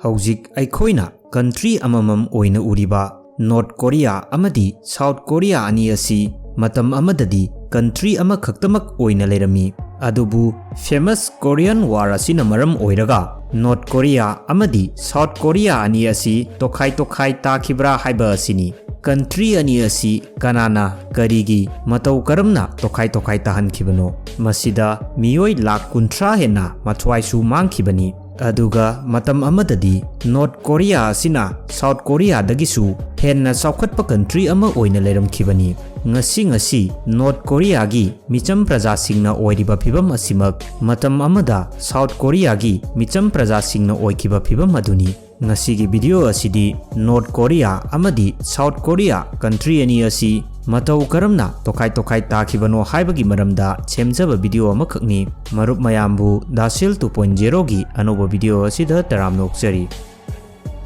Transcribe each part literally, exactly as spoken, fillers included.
ꯍꯧꯖꯤꯛ ꯑꯩꯈꯣꯏꯅ country ꯑꯃꯃꯝ ꯑꯣꯏꯅ ꯎꯔꯤꯕ North Korea ꯑꯃꯗꯤ South Korea ꯑꯅꯤ ꯑꯁꯤ ꯃꯇꯝ ꯑꯃꯗꯗꯤ country ꯑꯃꯈꯛꯇꯃꯛ ꯑꯣꯏꯅ ꯂꯩꯔꯝꯃꯤ꯫ ꯑꯗꯨꯕꯨ famous Korean War ꯑꯁꯤꯅ ꯃꯔꯝ ꯑꯣꯏꯔꯒ North Korea ꯑꯃꯗꯤ South Korea ꯑꯅꯤ ꯑꯁꯤ ꯇꯣꯈꯥꯏ ꯇꯣꯈꯥꯏ ꯇꯥꯈꯤꯕ꯭ꯔꯥ ꯍꯥꯏꯕ ꯑꯁꯤꯅꯤ꯫ Country ꯑꯅꯤ ꯑꯁꯤ ꯀꯅꯥꯅ, ꯀꯔꯤꯒꯤ, ꯃꯇꯧ ꯀꯔꯝꯅ ꯇꯣꯈꯥꯏ ꯇꯣꯈꯥꯏ ꯇꯥꯍꯟꯈꯤꯕꯅꯣ? ꯃꯁꯤꯗ ꯃꯤꯑꯣꯏ ꯂꯥꯈ ꯀꯨꯟꯊ꯭ꯔꯥ ꯍꯦꯟꯅ ꯃꯊ꯭ꯋꯥꯏꯁꯨ ꯃꯥꯡꯈꯤꯕꯅꯤ꯫ ꯑꯗꯨꯒ ꯃꯇꯝ ꯑꯃꯗꯗꯤ North Korea ꯑꯁꯤꯅ South Korea ꯗꯒꯤꯁꯨ ꯍꯦꯟꯅ ꯆꯥꯎꯈꯠꯄ country ꯑꯃ ꯑꯣꯏꯅ ꯂꯩꯔꯝꯈꯤꯕꯅꯤ꯫ ꯉꯁꯤ ꯉꯁꯤ North Korea ꯒꯤ ꯃꯤꯆꯝ ꯄ꯭ꯔꯖꯥꯁꯤꯡꯅ ꯑꯣꯏꯔꯤꯕ ꯐꯤꯚꯝ ꯑꯁꯤꯃꯛ ꯃꯇꯝ ꯑꯃꯗ South Korea ꯒꯤ ꯃꯤꯆꯝ ꯄ꯭ꯔꯖꯥꯁꯤꯡꯅ ꯑꯣꯏꯈꯤꯕ ꯐꯤꯚꯝ ꯑꯗꯨꯅꯤ꯫ ꯉꯁꯤꯒꯤ video ꯑꯁꯤꯗꯤ North Korea ꯑꯃꯗꯤ South Korea country ꯑꯅꯤ ꯑꯁꯤ ꯃꯇꯧ ꯀꯔꯝꯅ ꯇꯣꯈꯥꯏ ꯇꯣꯈꯥꯏ ꯇꯥꯈꯤꯕꯅꯣ ꯍꯥꯏꯕꯒꯤ ꯃꯔꯝꯗ ꯁꯦꯝꯖꯕ video ꯑꯃꯈꯛꯅꯤ꯫ ꯃꯔꯨꯞ ꯃꯌꯥꯝꯕꯨ ꯗꯥꯁꯤꯜ two point zero ꯒꯤ ꯑꯅꯧꯕ video ꯑꯁꯤꯗ ꯇꯔꯥꯝꯅ ꯑꯣꯛꯆꯔꯤ꯫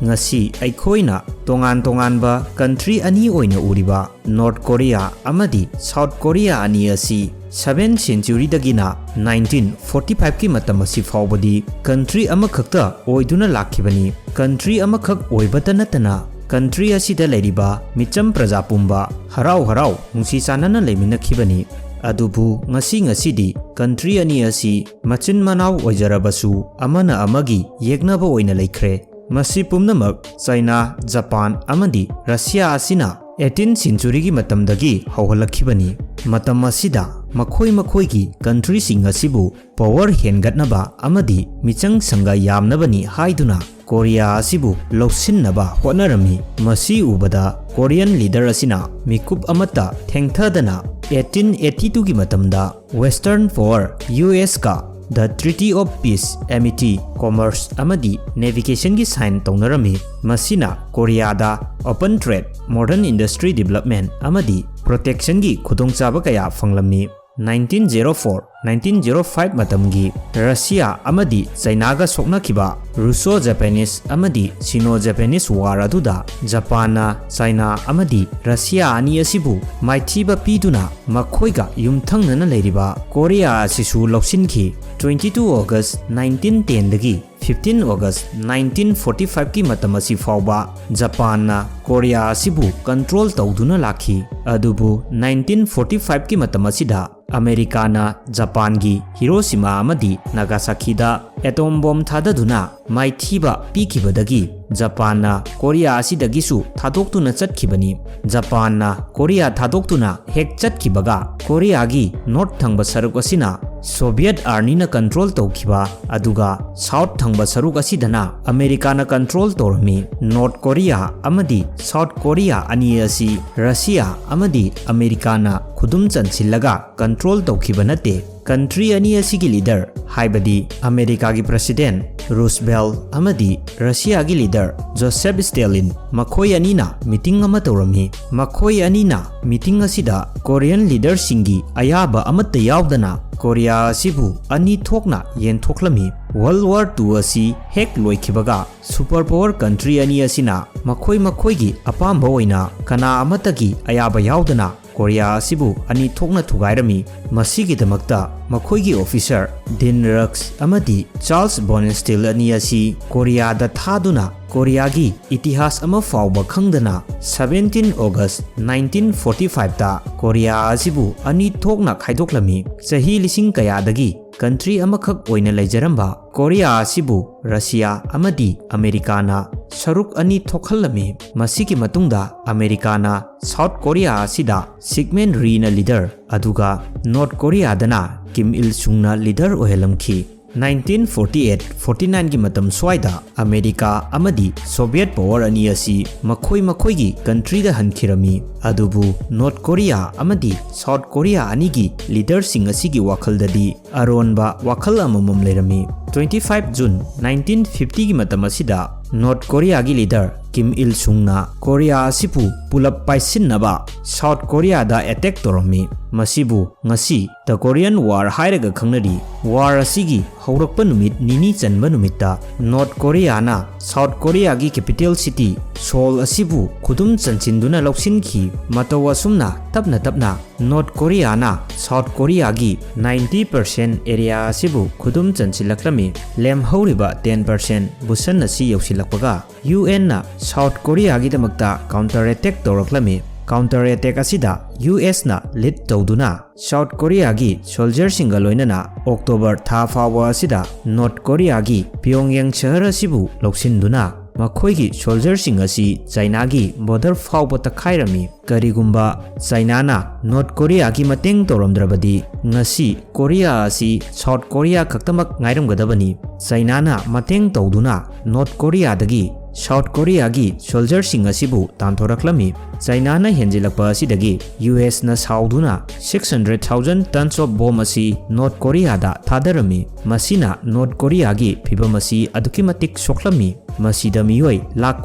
ꯉꯁꯤ ꯑꯩꯈꯣꯏꯅ ꯇꯣꯉꯥꯟ ꯇꯣꯉꯥꯟꯕ country ꯑꯅꯤ ꯑꯣꯏꯅ ꯎꯔꯤꯕ North Korea ꯑꯃꯗꯤ South Korea ꯑꯅꯤ ꯑꯁꯤ seventh century ꯗꯒꯤꯅ nineteen forty five ꯀꯤ ꯃꯇꯝ ꯑꯁꯤ ꯐꯥꯎꯕꯗꯤ country ꯑꯃꯈꯛꯇ ꯑꯣꯏꯗꯨꯅ ꯂꯥꯛꯈꯤꯕꯅꯤ꯫ Country ꯑꯃꯈꯛ ꯑꯣꯏꯕꯇ ꯅꯠꯇꯅ country ꯑꯁꯤꯗ ꯂꯩꯔꯤꯕ ꯃꯤꯆꯝ ꯄ꯭ꯔꯖꯥ ꯄꯨꯝꯕ ꯍꯔꯥꯎ ꯍꯔꯥꯎ ꯅꯨꯡꯁꯤ ꯆꯥꯟꯅꯅ ꯂꯩꯃꯤꯟꯅꯈꯤꯕꯅꯤ꯫ ꯑꯗꯨꯕꯨ ꯉꯁꯤ ꯉꯁꯤꯗꯤ country ꯑꯅꯤ ꯑꯁꯤ ꯃꯆꯤꯟ ꯃꯅꯥꯎ ꯑꯣꯏꯖꯔꯕꯁꯨ ꯑꯃꯅ ꯑꯃꯒꯤ ꯌꯦꯛꯅꯕ ꯑꯣꯏꯅ ꯂꯩꯈ꯭ꯔꯦ꯫ ꯃꯁꯤ ꯄꯨꯝꯅꯃꯛ China, Japan ꯑꯃꯗꯤ Russia ꯑꯁꯤꯅ eighteenth century ꯒꯤ ꯃꯇꯝꯗꯒꯤ ꯍꯧꯍꯜꯂꯛꯈꯤꯕꯅꯤ꯫ ꯃꯇꯝ ꯑꯁꯤꯗ ꯃꯈꯣꯏ ꯃꯈꯣꯏꯒꯤ country ꯁꯤꯡ ꯑꯁꯤꯕꯨ power ꯍꯦꯟꯒꯠꯅꯕ ꯑꯃꯗꯤ ꯃꯤꯆꯪ ꯁꯪꯒ ꯌꯥꯝꯅꯕꯅꯤ ꯍꯥꯏꯗꯨꯅ Korea ꯑꯁꯤꯕꯨ ꯂꯧꯁꯤꯟꯅꯕ ꯍꯣꯠꯅꯔꯝꯃꯤ꯫ ꯃꯁꯤ ꯎꯕꯗ Korean leader ꯑꯁꯤꯅ ꯃꯤꯀꯨꯞ ꯑꯃꯠꯇ ꯊꯦꯡꯊꯗꯅ eighteen eighty two ꯒꯤ ꯃꯇꯝꯗ Western power U S ꯀ The Treaty of Peace, Amity, Commerce ꯑꯃꯗꯤ Navigation ꯒꯤ sign ꯇꯧꯅꯔꯝꯃꯤ꯫ ꯃꯁꯤꯅ ꯀꯣꯔꯤꯌꯥꯗ open trade, modern industry development ꯑꯃꯗꯤ protection ꯒꯤ ꯈꯨꯗꯣꯡꯆꯥꯕ ꯀꯌꯥ ꯐꯪꯂꯝꯃꯤ꯫ nineteen zero four, nineteen zero five ꯃꯇꯝꯒꯤ Russia ꯑꯃꯗꯤ China ꯒ ꯁꯣꯛꯅꯈꯤꯕ Russo-Japanese ꯑꯃꯗꯤ Sino-Japanese War ꯑꯗꯨꯗ Japan ꯅ China ꯑꯃꯗꯤ Russia ꯑꯅꯤ ꯑꯁꯤꯕꯨ ꯃꯥꯏꯊꯤꯕ ꯄꯤꯗꯨꯅ ꯃꯈꯣꯏꯒ ꯌꯨꯝꯊꯪꯅꯅ ꯂꯩꯔꯤꯕ ꯀꯣꯔꯤꯌꯥ ꯑꯁꯤꯁꯨ ꯂꯧꯁꯤꯟꯈꯤ꯫ twenty two August nineteen ten ꯗꯒꯤ fifteen August nineteen forty five ꯀꯤ ꯃꯇꯝ ꯑꯁꯤ ꯐꯥꯎꯕ ꯖꯄꯥꯟꯅ ꯀꯣꯔꯤꯌꯥ ꯑꯁꯤꯕꯨ control ꯇꯧꯗꯨꯅ ꯂꯥꯛꯈꯤ꯫ ꯑꯗꯨꯕꯨ nineteen forty five ꯀꯤ ꯃꯇꯝ ꯑꯁꯤꯗ ꯑꯃꯦꯔꯤꯀꯥꯅ ꯖꯄꯥꯟꯒꯤ ꯍꯤꯔꯣꯁꯤꯃꯥ ꯑꯃꯗꯤ ꯅꯥꯒꯥꯁꯥꯀꯤꯗ atom bomb ꯊꯥꯗꯗꯨꯅ ꯃꯥꯏꯊꯤꯕ ꯄꯤꯈꯤꯕꯗꯒꯤ ꯖꯄꯥꯟꯅ ꯀꯣꯔꯤꯌꯥ ꯑꯁꯤꯗꯒꯤꯁꯨ ꯊꯥꯗꯣꯛꯇꯨꯅ ꯆꯠꯈꯤꯕꯅꯤ꯫ ꯖꯄꯥꯟꯅ ꯀꯣꯔꯤꯌꯥ ꯊꯥꯗꯣꯛꯇꯨꯅ ꯍꯦꯛ ꯆꯠꯈꯤꯕꯒ ꯀꯣꯔꯤꯌꯥꯒꯤ north ꯊꯪꯕ ꯁꯔꯨꯛ ꯑꯁꯤꯅ Soviet Armyꯅ control ꯇꯧꯈꯤꯕ, ꯑꯗꯨꯒ south ꯊꯪꯕ ꯁꯔꯨꯛ ꯑꯁꯤꯗꯅ ꯑꯃꯦꯔꯤꯀꯥꯅ control ꯇꯧꯔꯝꯃꯤ꯫ North Korea ꯑꯃꯗꯤ South Korea ꯑꯅꯤ ꯑꯁꯤ ꯔꯁꯤꯌꯥ ꯑꯃꯗꯤ ꯑꯃꯦꯔꯤꯀꯥꯅ ꯈꯨꯗꯨꯝ ꯆꯟꯁꯤꯜꯂꯒ control ꯇꯧꯈꯤꯕ ꯅꯠꯇꯦ꯫ Country ꯑꯅꯤ ꯑꯁꯤꯒꯤ leader, ꯍꯥꯏꯕꯗꯤ ꯑꯃꯦꯔꯤꯀꯥꯒꯤ President Roosevelt ꯑꯃꯗꯤ ꯔꯁꯤꯌꯥꯒꯤ leader Joseph Stalin, ꯃꯈꯣꯏ ꯑꯅꯤꯅ meeting ꯑꯃ ꯇꯧꯔꯝꯃꯤ꯫ ꯃꯈꯣꯏ ꯑꯅꯤꯅ meeting ꯑꯁꯤꯗ Korean leaderꯁꯤꯡꯒꯤ ꯑꯌꯥꯕ ꯑꯃꯠꯇ ꯌꯥꯎꯗꯅ ꯀꯣꯔꯤꯌꯥ ꯑꯁꯤꯕꯨ ꯑꯅꯤ ꯊꯣꯛꯅ ꯌꯦꯟꯊꯣꯛꯂꯝꯃꯤ꯫ World War Two ꯑꯁꯤ ꯍꯦꯛ ꯂꯣꯏꯈꯤꯕꯒ, super power country ꯑꯅꯤ ꯑꯁꯤꯅ ꯃꯈꯣꯏ ꯃꯈꯣꯏꯒꯤ ꯑꯄꯥꯝꯕ ꯑꯣꯏꯅ ꯀꯅꯥ ꯑꯃꯠꯇꯒꯤ ꯑꯌꯥꯕ ꯌꯥꯎꯗꯅ ꯀꯣꯔꯤꯌꯥ ꯑꯁꯤꯕꯨ ꯑꯅꯤ ꯊꯣꯛꯅ ꯊꯨꯒꯥꯏꯔꯝꯃꯤ꯫ ꯃꯁꯤꯒꯤꯗꯃꯛꯇ ꯃꯈꯣꯏꯒꯤ officer Dean Rusk ꯑꯃꯗꯤ Charles Bonesteel ꯑꯅꯤ ꯑꯁꯤ ꯀꯣꯔꯤꯌꯥꯗ ꯊꯥꯗꯨꯅ ꯀꯣꯔꯤꯌꯥꯒꯤ ꯏꯇꯤꯍꯥꯁ ꯑꯃ ꯐꯥꯎꯕ ꯈꯪꯗꯅ seventeen August nineteen forty five ꯇ ꯀꯣꯔꯤꯌꯥ ꯑꯁꯤꯕꯨ ꯑꯅꯤ ꯊꯣꯛꯅ ꯈꯥꯏꯗꯣꯛꯂꯝꯃꯤ꯫ ꯆꯍꯤ ꯂꯤꯁꯤꯡ ꯀꯌꯥꯗꯒꯤ country ꯑꯃꯈꯛ ꯑꯣꯏꯅ ꯂꯩꯖꯔꯝꯕ ꯀꯣꯔꯤꯌꯥ ꯑꯁꯤꯕꯨ ꯔꯁꯤꯌꯥ ꯑꯃꯗꯤ ꯑꯃꯦꯔꯤꯀꯥꯅ ꯁꯔꯨꯛ ꯑꯅꯤ ꯊꯣꯛꯍꯜꯂꯝꯃꯤ꯫ ꯃꯁꯤꯒꯤ ꯃꯇꯨꯡꯗ ꯑꯃꯦꯔꯤꯀꯥꯅ South Korea ꯑꯁꯤꯗ Syngman Rheeꯅ leader, ꯑꯗꯨꯒ North Koreaꯗꯅ Kim Il Sungꯅ leader ꯑꯣꯏꯍꯜꯂꯝꯈꯤ꯫ Nineteen forty eight forty nine ꯒꯤ ꯃꯇꯝ ꯁ꯭ꯋꯥꯏꯗ ꯑꯃꯦꯔꯤꯀꯥ ꯑꯃꯗꯤ Soviet power ꯑꯅꯤ ꯑꯁꯤ ꯃꯈꯣꯏ ꯃꯈꯣꯏꯒꯤ countryꯗ ꯍꯟꯈꯤꯔꯝꯃꯤ꯫ ꯑꯗꯨꯕꯨ North Korea ꯑꯃꯗꯤ South Korea ꯑꯅꯤꯒꯤ leaderꯁꯤꯡ ꯑꯁꯤꯒꯤ ꯋꯥꯈꯜꯗꯗꯤ ꯑꯔꯣꯟꯕ ꯋꯥꯈꯜ ꯑꯃꯃꯝ ꯂꯩꯔꯝꯃꯤ꯫ Twenty five June nineteen fifty ꯒꯤ ꯃꯇꯝ ꯑꯁꯤꯗ North Koreaꯒꯤ leader Kim Il Sungꯅ ꯀꯣꯔꯤꯌꯥ ꯑꯁꯤꯕꯨ ꯄꯨꯂꯞ ꯄꯥꯏꯁꯤꯟꯅꯕ South Koreaꯗ attack ꯇꯧꯔꯝꯃꯤ꯫ ꯃꯁꯤꯕꯨ ꯉꯁꯤ The Korean War ꯍꯥꯏꯔꯒ ꯈꯪꯅꯔꯤ꯫ War ꯑꯁꯤꯒꯤ ꯍꯧꯔꯛꯄ ꯅꯨꯃꯤꯠ ꯅꯤꯅꯤ ꯆꯟꯕ ꯅꯨꯃꯤꯠꯇ North Koreaꯅ South Koreaꯒꯤ capital city Seoul ꯑꯁꯤꯕꯨ ꯈꯨꯗꯨꯝ ꯆꯟꯁꯤꯟꯗꯨꯅ ꯂꯧꯁꯤꯟꯈꯤ꯫ ꯃꯇꯧ ꯑꯁꯨꯝꯅ ꯇꯞꯅ ꯇꯞꯅ ꯅꯣꯔꯠ ꯀꯣꯔꯤꯌꯥꯅ ꯁꯥꯎꯠ ꯀꯣꯔꯤꯌꯥꯒꯤ ninety percent area ꯑꯁꯤꯕꯨ ꯈꯨꯗꯨꯝ ꯆꯟꯁꯤꯜꯂꯛꯂꯝꯃꯤ꯫ ꯂꯦꯝꯍꯧꯔꯤꯕ ten percent ꯕꯨꯁꯟ ꯑꯁꯤ ꯌꯧꯁꯤꯜꯂꯛꯄꯒ, U N ꯅ ꯁꯥꯎꯠ ꯀꯣꯔꯤꯌꯥꯒꯤꯗꯃꯛꯇ counter attack ꯇꯧꯔꯛꯂꯝꯃꯤ꯫ Counter attack ꯑꯁꯤꯗ U S ꯅ lead ꯇꯧꯗꯨꯅ ꯁꯥꯎꯠ ꯀꯣꯔꯤꯌꯥꯒꯤ soldierꯁꯤꯡꯒ ꯂꯣꯏꯅꯅ ꯑꯣꯛꯇꯣꯕꯔ ꯊꯥ ꯐꯥꯎꯕ ꯑꯁꯤꯗ ꯅꯣꯔꯠ ꯀꯣꯔꯤꯌꯥꯒꯤ ꯄꯤꯌꯣꯡꯌꯦꯡ ꯁꯍꯔ ꯑꯁꯤꯕꯨ ꯂꯧꯁꯤꯟꯗꯨꯅ ꯃꯈꯣꯏꯒꯤ soldierꯁꯤꯡ ꯑꯁꯤ ꯆꯥꯏꯅꯥꯒꯤ border ꯐꯥꯎꯕ ꯇꯛꯈꯥꯏꯔꯝꯃꯤ꯫ ꯀꯔꯤꯒꯨꯝꯕ ꯆꯥꯏꯅꯥꯅ ꯅꯣꯔꯠ ꯀꯣꯔꯤꯌꯥꯒꯤ ꯃꯇꯦꯡ ꯇꯧꯔꯝꯗ꯭ꯔꯕꯗꯤ, ꯉꯁꯤ ꯀꯣꯔꯤꯌꯥ ꯑꯁꯤ ꯁꯥꯎꯠ ꯀꯣꯔꯤꯌꯥ ꯈꯛꯇꯃꯛ ꯉꯥꯏꯔꯝꯒꯗꯕꯅꯤ꯫ ꯆꯥꯏꯅꯥꯅ ꯃꯇꯦꯡ ꯇꯧꯗꯨꯅ ꯅꯣꯔꯠ ꯀꯣꯔꯤꯌꯥꯗꯒꯤ ꯁꯥꯎꯠ ꯀꯣꯔꯤꯌꯥꯒꯤ soldierꯁꯤꯡ ꯑꯁꯤꯕꯨ ꯇꯥꯟꯊꯣꯔꯛꯂꯝꯃꯤ꯫ ꯆꯥꯏꯅꯥꯅ ꯍꯦꯟꯖꯤꯜꯂꯛꯄ ꯑꯁꯤꯗꯒꯤ U S ꯅ ꯁꯥꯎꯗꯨꯅ six hundred thousand tons of bomb ꯑꯁꯤ ꯅꯣꯔꯠ ꯀꯣꯔꯤꯌꯥꯗ ꯊꯥꯗꯔꯝꯃꯤ꯫ ꯃꯁꯤꯅ ꯅꯣꯔꯠ ꯀꯣꯔꯤꯌꯥꯒꯤ ꯐꯤꯚꯝ ꯑꯁꯤ ꯑꯗꯨꯛꯀꯤ ꯃꯇꯤꯛ ꯁꯣꯛꯂꯝꯃꯤ꯫ ꯃꯁꯤꯗ ꯃꯤꯑꯣꯏ ꯂꯥꯈ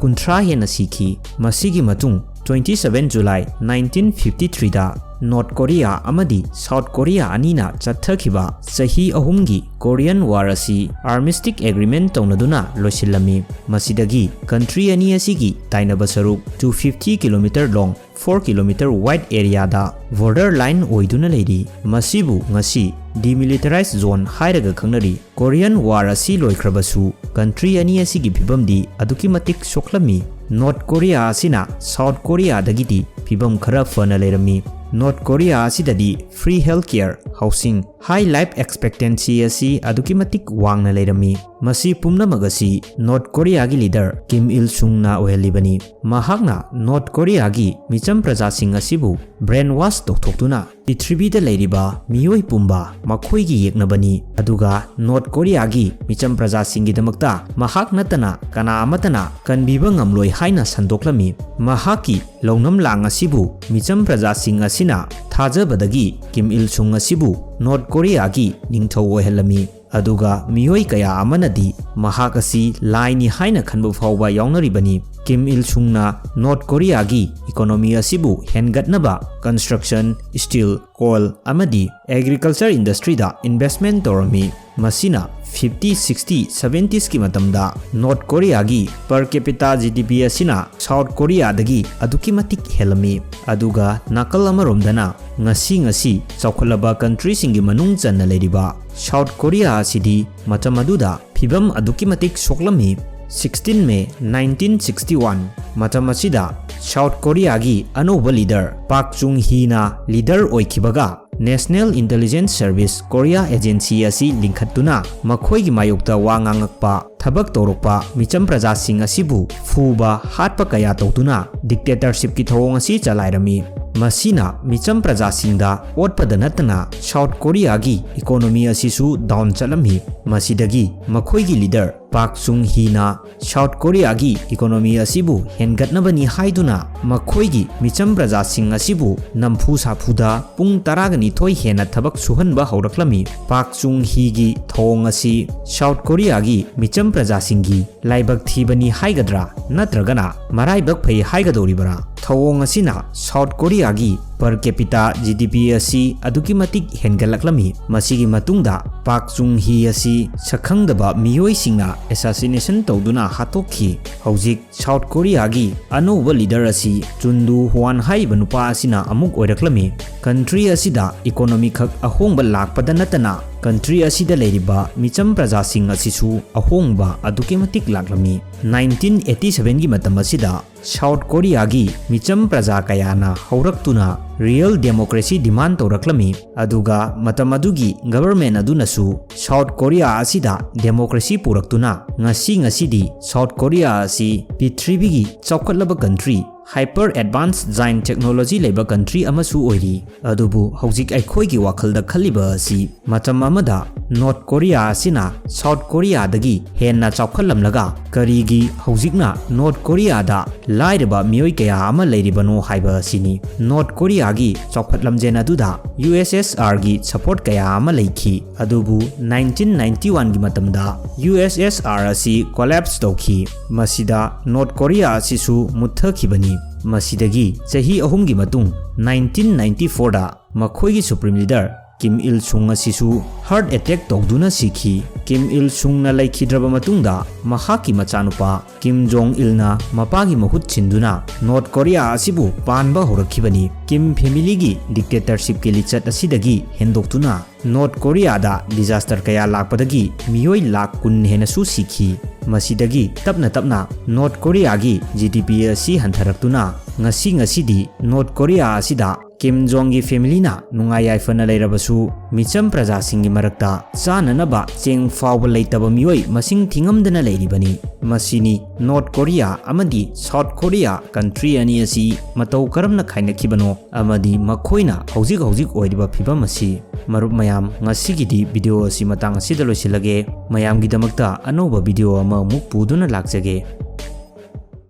ꯀꯨꯟꯊ꯭ꯔꯥ ꯍꯦꯟꯅ ꯁꯤꯈꯤ꯫ ꯃꯁꯤꯒꯤ ꯃꯇꯨꯡ, twenty seven July nineteen fifty three ꯗ ꯅꯣꯔꯠ ꯀꯣꯔꯤꯌꯥ ꯑꯃꯗꯤ ꯁꯥꯎꯠ ꯀꯣꯔꯤꯌꯥ ꯑꯅꯤꯅ ꯆꯠꯊꯈꯤꯕ ꯆꯍꯤ ꯑꯍꯨꯝꯒꯤ Korean War ꯑꯁꯤ armistice agreement ꯇꯧꯅꯗꯨꯅ ꯂꯣꯏꯁꯤꯜꯂꯝꯃꯤ꯫ ꯃꯁꯤꯗꯒꯤ country ꯑꯅꯤ ꯑꯁꯤꯒꯤ ꯇꯥꯏꯅꯕ ꯁꯔꯨꯛ two fifty kilometer long, four kilometer wide areaꯗ border line ꯑꯣꯏꯗꯨꯅ ꯂꯩꯔꯤ꯫ ꯃꯁꯤꯕꯨ ꯉꯁꯤ demilitarized zone ꯍꯥꯏꯔꯒ ꯈꯪꯅꯔꯤ꯫ Korean War ꯑꯁꯤ ꯂꯣꯏꯈ꯭ꯔꯕꯁꯨ, country ꯑꯅꯤ ꯑꯁꯤꯒꯤ ꯐꯤꯕꯝꯗꯤ ꯑꯗꯨꯛꯀꯤ ꯃꯇꯤꯛ ꯁꯣꯛꯂꯝꯃꯤ꯫ ꯅꯣꯔꯠ ꯀꯣꯔꯤꯌꯥ ꯑꯁꯤꯅ ꯁꯥꯎꯠ ꯀꯣꯔꯤꯌꯥꯗꯒꯤꯗꯤ ꯐꯤꯕꯝ ꯈꯔ ꯐꯅ ꯂꯩꯔꯝꯃꯤ꯫ ꯅꯣꯔꯠ ꯀꯣꯔꯤꯌꯥ ꯑꯁꯤꯗꯗꯤ free health care, housing, high life expectancy ꯑꯁꯤ ꯑꯗꯨꯛꯀꯤ ꯃꯇꯤꯛ ꯋꯥꯡꯅ ꯂꯩꯔꯝꯃꯤ꯫ ꯃꯁꯤ ꯄꯨꯝꯅꯃꯛ ꯑꯁꯤ ꯅꯣꯔꯠ ꯀꯣꯔꯤꯌꯥꯒꯤ leader ꯀꯤꯝ ꯏꯜ ꯁꯨꯡꯅ ꯑꯣꯏꯍꯜꯂꯤꯕꯅꯤ꯫ ꯃꯍꯥꯛꯅ ꯅꯣꯔꯠ ꯀꯣꯔꯤꯌꯥꯒꯤ ꯃꯤꯆꯝ ꯄ꯭ꯔꯖꯥꯁꯤꯡ ꯑꯁꯤꯕꯨ brainwash ꯇꯧꯊꯣꯛꯇꯨꯅ ꯄ꯭ꯔꯤꯊꯤꯕꯤꯗ ꯂꯩꯔꯤꯕ ꯃꯤꯑꯣꯏ ꯄꯨꯝꯕ ꯃꯈꯣꯏꯒꯤ ꯌꯦꯛꯅꯕꯅꯤ, ꯑꯗꯨꯒ ꯅꯣꯔꯠ ꯀꯣꯔꯤꯌꯥꯒꯤ ꯃꯤꯆꯝ ꯄ꯭ꯔꯖꯥꯁꯤꯡꯒꯤꯗꯃꯛꯇ ꯃꯍꯥꯛ ꯅꯠꯇꯅ ꯀꯅꯥ ꯑꯃꯠꯇꯅ ꯀꯟꯕꯤꯕ ꯉꯝꯂꯣꯏ ꯍꯥꯏꯅ ꯁꯟꯗꯣꯛꯂꯝꯃꯤ꯫ ꯃꯍꯥꯛꯀꯤ ꯂꯧꯅꯝ ꯂꯥꯡ ꯑꯁꯤꯕꯨ ꯃꯤꯆꯝ ꯄ꯭ꯔꯖꯥꯁꯤꯡ ꯑꯁꯤꯅ ꯊꯥꯖꯕꯗꯒꯤ ꯀꯤꯝ ꯏꯜ ꯁꯨꯡ ꯑꯁꯤꯕꯨ ꯅꯣꯔꯠ ꯀꯣꯔꯤꯌꯥꯒꯤ ꯅꯤꯡꯊꯧ ꯑꯣꯏꯍꯜꯂꯝꯃꯤ꯫ ꯑꯗꯨꯒ ꯃꯤꯑꯣꯏ ꯀꯌꯥ ꯑꯃꯅꯗꯤ ꯃꯍꯥꯛ ꯑꯁꯤ ꯂꯥꯏꯅꯤ ꯍꯥꯏꯅ ꯈꯟꯕ ꯐꯥꯎꯕ ꯌꯥꯎꯅꯔꯤꯕꯅꯤ꯫ ꯀꯤꯝ ꯏꯜ ꯁꯨꯡꯅ ꯅꯣꯔꯠ ꯀꯣꯔꯤꯌꯥꯒꯤ economy ꯑꯁꯤꯕꯨ ꯍꯦꯟꯒꯠꯅꯕ construction, steel, coal ꯑꯃꯗꯤ agriculture industryꯗ investment ꯇꯧꯔꯝꯃꯤ꯫ ꯃꯁꯤꯅ fifty, sixty, seventies ꯀꯤ ꯃꯇꯝꯗ ꯅꯣꯔꯠ ꯀꯣꯔꯤꯌꯥꯒꯤ per capita G D P ꯑꯁꯤꯅ ꯁꯥꯎꯠ ꯀꯣꯔꯤꯌꯥꯗꯒꯤ ꯑꯗꯨꯛꯀꯤ ꯃꯇꯤꯛ ꯍꯦꯜꯂꯝꯃꯤ꯫ ꯑꯗꯨꯒ ꯅꯥꯀꯜ ꯑꯃꯔꯣꯝꯗꯅ ꯉꯁꯤ ꯉꯁꯤ ꯆꯥꯎꯈꯠꯂꯕ ꯀꯟꯇ꯭ꯔꯤꯁꯤꯡꯒꯤ ꯃꯅꯨꯡ ꯆꯟꯅ ꯂꯩꯔꯤꯕ ꯁꯥꯎꯠ ꯀꯣꯔꯤꯌꯥ ꯑꯁꯤꯗꯤ ꯃꯇꯝ ꯑꯗꯨꯗ ꯐꯤꯕꯝ ꯑꯗꯨꯛꯀꯤ ꯃꯇꯤꯛ ꯁꯣꯛꯂꯝꯃꯤ꯫ Sixteen May nineteen sixty one, ꯃꯇꯝ ꯑꯁꯤꯗ ꯁꯥꯎꯠ ꯀꯣꯔꯤꯌꯥꯒꯤ ꯑꯅꯧꯕ ꯂꯤꯗꯔ ꯄꯥꯛ ꯆꯨꯡ ꯍꯤꯅ leader ꯑꯣꯏꯈꯤꯕꯒ National Intelligence Service Korea Agency ꯑꯁꯤ ꯂꯤꯡꯈꯠꯇꯨꯅ ꯃꯈꯣꯏꯒꯤ ꯃꯥꯌꯣꯛꯇ ꯋꯥ ꯉꯥꯡꯉꯛꯄ, ꯊꯕꯛ ꯇꯧꯔꯛꯄ ꯃꯤꯆꯝ ꯄ꯭ꯔꯖꯥꯁꯤꯡ ꯑꯁꯤꯕꯨ ꯐꯨꯕ, ꯍꯥꯠꯄ ꯀꯌꯥ ꯇꯧꯗꯨꯅ dictatorshipꯀꯤ ꯊꯧꯑꯣꯡ ꯑꯁꯤ ꯆꯂꯥꯏꯔꯝꯃꯤ꯫ ꯃꯁꯤꯅ ꯃꯤꯆꯝ ꯄ꯭ꯔꯖꯥꯁꯤꯡꯗ ꯑꯣꯠꯄꯗ ꯅꯠꯇꯅ ꯁꯥꯎꯠ ꯀꯣꯔꯤꯌꯥꯒꯤ economy ꯑꯁꯤꯁꯨ down ꯆꯠꯂꯝꯃꯤ꯫ ꯃꯁꯤꯗꯒꯤ ꯃꯈꯣꯏꯒꯤ ꯂꯤꯗꯔ ꯄꯥꯛ ꯆꯨꯡ ꯍꯤꯅ ꯁꯥꯎꯠ ꯀꯣꯔꯤꯌꯥꯒꯤ economy ꯑꯁꯤꯕꯨ ꯍꯦꯟꯒꯠꯅꯕꯅꯤ ꯍꯥꯏꯗꯨꯅ ꯃꯈꯣꯏꯒꯤ ꯃꯤꯆꯝ ꯄ꯭ꯔꯖꯥꯁꯤꯡ ꯑꯁꯤꯕꯨ ꯅꯝꯐꯨ ꯁꯥꯐꯨꯗ ꯄꯨꯡ ꯇꯔꯥꯒ ꯅꯤꯊꯣꯏ ꯍꯦꯟꯅ ꯊꯕꯛ ꯁꯨꯍꯟꯕ ꯍꯧꯔꯛꯂꯝꯃꯤ꯫ ꯄꯥꯛ ꯆꯨꯡ ꯍꯤꯒꯤ ꯊꯧꯑꯣꯡ ꯑꯁꯤ ꯁꯥꯎꯠ ꯀꯣꯔꯤꯌꯥꯒꯤ ꯃꯤꯆꯝ ꯄ꯭ꯔꯖꯥꯁꯤꯡꯒꯤ ꯂꯥꯏꯕꯛ ꯊꯤꯕꯅꯤ ꯍꯥꯏꯒꯗ꯭ꯔꯥ ꯅꯠꯇ꯭ꯔꯒꯅ ꯃꯔꯥꯏꯕꯛ ꯐꯩ ꯍꯥꯏꯒꯗꯧꯔꯤꯕꯔꯥ? ꯊꯧꯑꯣꯡ ꯑꯁꯤꯅ ꯁꯥꯎꯠ ꯀꯣꯔꯤꯌꯥꯒꯤ per capita G D P ꯑꯁꯤ ꯑꯗꯨꯛꯀꯤ ꯃꯇꯤꯛ ꯍꯦꯟꯒꯠꯂꯛꯂꯝꯃꯤ꯫ ꯃꯁꯤꯒꯤ ꯃꯇꯨꯡꯗ ꯄꯥꯛ ꯆꯨꯡ ꯍꯤ ꯑꯁꯤ ꯁꯛꯈꯪꯗꯕ ꯃꯤꯑꯣꯏꯁꯤꯡꯅ assassination ꯇꯧꯗꯨꯅ ꯍꯥꯠꯇꯣꯛꯈꯤ꯫ ꯍꯧꯖꯤꯛ ꯁꯥꯎꯠ ꯀꯣꯔꯤꯌꯥꯒꯤ ꯑꯅꯧꯕ ꯂꯤꯗꯔ ꯑꯁꯤ ꯆꯨꯟꯗꯨ ꯍꯨꯋꯥꯟ ꯍꯥꯏꯔꯤꯕ ꯅꯨꯄꯥ ꯑꯁꯤꯅ ꯑꯃꯨꯛ ꯑꯣꯏꯔꯛꯂꯝꯃꯤ꯫ ꯀꯟꯇ꯭ꯔꯤ ꯑꯁꯤꯗ economy ꯈꯛ ꯑꯍꯣꯡꯕ ꯂꯥꯛꯄꯗ ꯅꯠꯇꯅ ꯀꯟꯇ꯭ꯔꯤ ꯑꯁꯤꯗ ꯂꯩꯔꯤꯕ ꯃꯤꯆꯝ ꯄ꯭ꯔꯖꯥꯁꯤꯡ ꯑꯁꯤꯁꯨ ꯑꯍꯣꯡꯕ ꯑꯗꯨꯛꯀꯤ ꯃꯇꯤꯛ ꯂꯥꯛꯂꯝꯃꯤ꯫ Nineteen eighty sevenꯒꯤ ꯃꯇꯝ ꯑꯁꯤꯗ ꯁꯥꯎꯠ ꯀꯣꯔꯤꯌꯥꯒꯤ ꯃꯤꯆꯝ ꯄ꯭ꯔꯖꯥ ꯀꯌꯥꯅ ꯍꯧꯔꯛꯇꯨꯅ real democracy demand ꯇꯧꯔꯛꯂꯝꯃꯤ꯫ ꯑꯗꯨꯒ ꯃꯇꯝ ꯑꯗꯨꯒꯤ government ꯑꯗꯨꯅꯁꯨ ꯁꯥꯎꯠ ꯀꯣꯔꯤꯌꯥ ꯑꯁꯤꯗ democracy ꯄꯨꯔꯛꯇꯨꯅ ꯉꯁꯤ ꯉꯁꯤꯗꯤ ꯁꯥꯎꯠ ꯀꯣꯔꯤꯌꯥ ꯑꯁꯤ ꯄ꯭ꯔꯤꯊꯤꯕꯤꯒꯤ ꯆꯥꯎꯈꯠꯂꯕ country, hyper advanced giant technology ꯂꯩꯕ country ꯑꯃꯁꯨ ꯑꯣꯏꯔꯤ꯫ ꯑꯗꯨꯕꯨ ꯍꯧꯖꯤꯛ ꯑꯩꯈꯣꯏꯒꯤ ꯋꯥꯈꯜꯗ ꯈꯜꯂꯤꯕ ꯑꯁꯤ ꯃꯇꯝ ꯑꯃꯗ ꯅꯣꯔꯠ ꯀꯣꯔꯤꯌꯥ ꯑꯁꯤꯅ ꯁꯥꯎꯠ ꯀꯣꯔꯤꯌꯥꯗꯒꯤ ꯍꯦꯟꯅ ꯆꯥꯎꯈꯠꯂꯝꯂꯒ ꯀꯔꯤꯒꯤ ꯍꯧꯖꯤꯛꯅ ꯅꯣꯔꯠ ꯀꯣꯔꯤꯌꯥꯗ ꯂꯥꯏꯔꯕ ꯃꯤꯑꯣꯏ ꯀꯌꯥ ꯑꯃ ꯂꯩꯔꯤꯕꯅꯣ ꯍꯥꯏꯕ ꯑꯁꯤꯅꯤ꯫ ꯅꯣꯔꯠ ꯀꯣꯔꯤꯌꯥꯒꯤ ꯆꯥꯎꯈꯠ ꯂꯝꯖꯦꯜ ꯑꯗꯨꯗ U S S R ꯒꯤ support ꯀꯌꯥ ꯑꯃ ꯂꯩꯈꯤ꯫ ꯑꯗꯨꯕꯨ nineteen ninety one ꯒꯤ ꯃꯇꯝꯗ U S S R ꯑꯁꯤ collapse ꯇꯧꯈꯤ꯫ ꯃꯁꯤꯗ ꯅꯣꯔꯠ ꯀꯣꯔꯤꯌꯥ ꯑꯁꯤꯁꯨ ꯃꯨꯠꯊꯈꯤꯕꯅꯤ꯫ ꯃꯁꯤꯗꯒꯤ ꯆꯍꯤ ꯑꯍꯨꯝꯒꯤ ꯃꯇꯨꯡ nineteen ninety four ꯗ ꯃꯈꯣꯏꯒꯤ supreme leader ꯀꯤꯝ ꯏꯜ ꯁꯨꯡ ꯑꯁꯤꯁꯨ ꯍꯥꯔꯠ ꯑꯦꯇꯦꯛ ꯇꯧꯗꯨꯅ ꯁꯤꯈꯤ꯫ ꯀꯤꯝ ꯏꯜ ꯁꯨꯡꯅ ꯂꯩꯈꯤꯗ꯭ꯔꯕ ꯃꯇꯨꯡꯗ ꯃꯍꯥꯛꯀꯤ ꯃꯆꯥꯅꯨꯄꯥ ꯀꯤꯝ ꯖꯣꯡ ꯏꯜꯅ ꯃꯄꯥꯒꯤ ꯃꯍꯨꯠ ꯁꯤꯟꯗꯨꯅ ꯅꯣꯔꯠ ꯀꯣꯔꯤꯌꯥ ꯑꯁꯤꯕꯨ ꯄꯥꯟꯕ ꯍꯧꯔꯛꯈꯤꯕꯅꯤ꯫ ꯀꯤꯝ ꯐꯦꯃꯤꯂꯤꯒꯤ ꯗꯤꯛꯇꯦꯇꯔꯁꯤꯞꯀꯤ ꯂꯤꯆꯠ ꯑꯁꯤꯗꯒꯤ ꯍꯦꯟꯗꯣꯛꯇꯨꯅ ꯅꯣꯔꯠ ꯀꯣꯔꯤꯌꯥꯗ ꯗꯤꯖꯥꯁꯇꯔ ꯀꯌꯥ ꯂꯥꯛꯄꯗꯒꯤ ꯃꯤꯑꯣꯏ ꯂꯥꯈ ꯀꯨꯟ ꯍꯦꯟꯅꯁꯨ ꯁꯤꯈꯤ꯫ ꯃꯁꯤꯗꯒꯤ ꯇꯞꯅ ꯇꯞꯅ ꯅꯣꯔꯠ ꯀꯣꯔꯤꯌꯥꯒꯤ ꯖꯤ ꯗꯤ ꯄꯤ ꯑꯁꯤ ꯍꯟꯊꯔꯛꯇꯨꯅ ꯉꯁꯤ ꯉꯁꯤꯗꯤ ꯅꯣꯔꯠ ꯀꯣꯔꯤꯌꯥ ꯑꯁꯤꯗ ꯀꯤꯝ ꯖꯣꯡꯒꯤ ꯐꯦꯃꯤꯂꯤꯅ ꯅꯨꯡꯉꯥꯏ ꯌꯥꯏꯐꯅ ꯂꯩꯔꯕꯁꯨ, ꯃꯤꯆꯝ ꯄ꯭ꯔꯖꯥꯁꯤꯡꯒꯤ ꯃꯔꯛꯇ ꯆꯥꯅꯅꯕ ꯆꯦꯡ ꯐꯥꯎꯕ ꯂꯩꯇꯕ ꯃꯤꯑꯣꯏ ꯃꯁꯤꯡ ꯊꯤꯉꯝꯗꯅ ꯂꯩꯔꯤꯕꯅꯤ꯫ ꯃꯁꯤꯅꯤ ꯅꯣꯔꯠ ꯀꯣꯔꯤꯌꯥ ꯑꯃꯗꯤ ꯁꯥꯎꯠ ꯀꯣꯔꯤꯌꯥ ꯀꯟꯇ꯭ꯔꯤ ꯑꯅꯤ ꯑꯁꯤ ꯃꯇꯧ ꯀꯔꯝꯅ ꯈꯥꯏꯅꯈꯤꯕꯅꯣ ꯑꯃꯗꯤ ꯃꯈꯣꯏꯅ ꯍꯧꯖꯤꯛ ꯍꯧꯖꯤꯛ ꯑꯣꯏꯔꯤꯕ ꯐꯤꯕꯝ ꯑꯁꯤ꯫ ꯃꯔꯨꯞ ꯃꯌꯥꯝ, ꯉꯁꯤꯒꯤꯗꯤ ꯚꯤꯗꯤꯑꯣ ꯑꯁꯤ ꯃꯇꯥꯡ ꯑꯁꯤꯗ ꯂꯣꯏꯁꯤꯜꯂꯒꯦ꯫ ꯃꯌꯥꯝꯒꯤꯗꯃꯛꯇ ꯑꯅꯧꯕ ꯚꯤꯗꯤꯑꯣ ꯑꯃꯃꯨꯛ ꯄꯨꯗꯨꯅ ꯂꯥꯛꯆꯒꯦ꯫